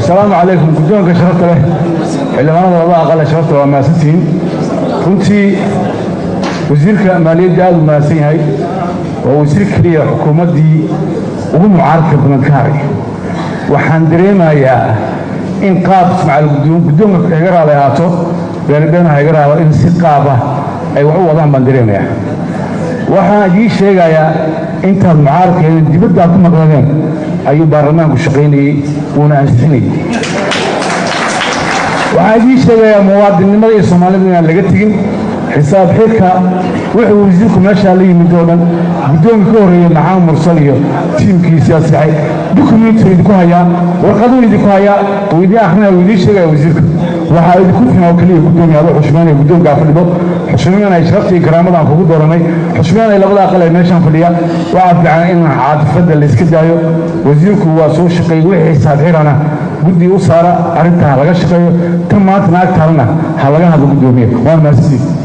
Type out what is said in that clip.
Asalaamu calaykum, guddoonka sharafta leh, xildhibaanada labada aqal ee sharafta, waa mahadsantihiin. Runtii wasiirka maaliyadda aad u mahadsan yahay, waa wasiir keliya xukuumaddii ugu mucaaradka badan ka haray. Waxaan dareemayaa in qaab Ismaaciil guddoonka iga raali ahaato, beenbeena ha iga raalo, in si qaab ah ay wax u wadaan baan dareemayaa. Waxaan idiin sheegayaa intaad mucaaradkeeda dibadda aad ku maqladeen ayuu baarlamaanku shaqaynayey, wuuna ansixinayey. Waxaan idiin sheegayaa muwaadinnimada iyo Soomaalida inaan laga tegin. Xisaab xirka wuxuu wasiirku meeshaa la yimid oo dhan, guddoonka ka horreeyey Maxamed Mursal iyo tiimkiisii asixay, dukumenti idinku hayaa, warqaduu idinku hayaa, uu idiin akrinaya, uu idiin sheegaya wasiirka. Waxaa idinku filan oo keliya, guddoomiya, adoo xushmaynaya guddoonkaa fadhido, xushmaynaya sharafta iyo karaamada aan kugu dooranay, xushmaynaya labada aqal ee meeshaan fadhiya, waxaa fiican in caatifadda la iska daayo. Wasiirku waa soo shaqeeyey, wixii xisaab xirana guddi u saara, arrintaa ha laga shaqeeyo. Tan maantana ag taalana ha laga hadlo, guddoomiye. Waan mahadsantihiin.